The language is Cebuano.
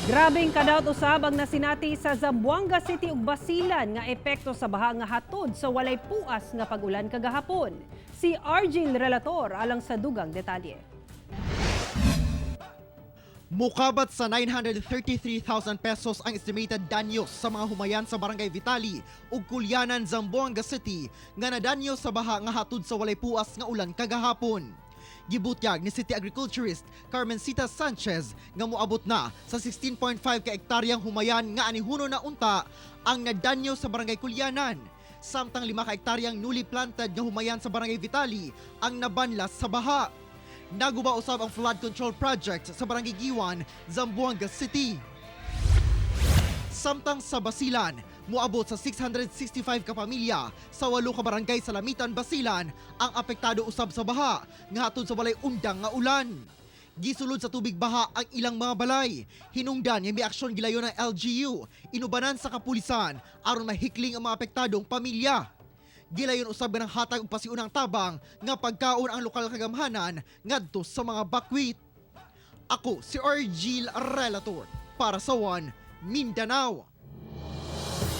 Grabeng kadaot usab ang nasinati sa Zamboanga City ug Basilan nga epekto sa baha nga hatod sa walay puas nga pag-ulan kagahapon. Si Argil Relator alang sa dugang detalye. Mukabat sa 933,000 pesos ang estimated danyos sa mga humayan sa Barangay Vitali ug Kulyanan, Zamboanga City nga nadanyo sa baha nga hatod sa walay puas nga ulan kagahapon. Gibutyag ni City Agriculturist Carmencita Sanchez nga moabot na sa 16.5 ka hektaryang humayan nga anihuno na unta ang nadanyo sa Barangay Kulyanan. Samtang 5 ka hektaryang newly planted nga humayan sa Barangay Vitali ang nabanlas sa baha. Naguba usab ang flood control project sa Barangay Guiuan, Zamboanga City. Samtang sa Basilan, moabot sa 665 ka pamilya sa 8 ka barangay sa Lamitan, Basilan ang apektado usab sa baha nga hatod sa walay undang nga ulan. Gisulod sa tubig baha ang ilang mga balay. Hinungdan nga miaksyon gilayon ng LGU, inubanan sa kapulisan aron mahikling ang mga apektadong pamilya. Gilayon usab nga nanghatag og pasiunang tabang nga pagkaon ang lokal kagamhanan ngadto sa mga bakwit. Ako si Argil Relator para sa One Mindanao.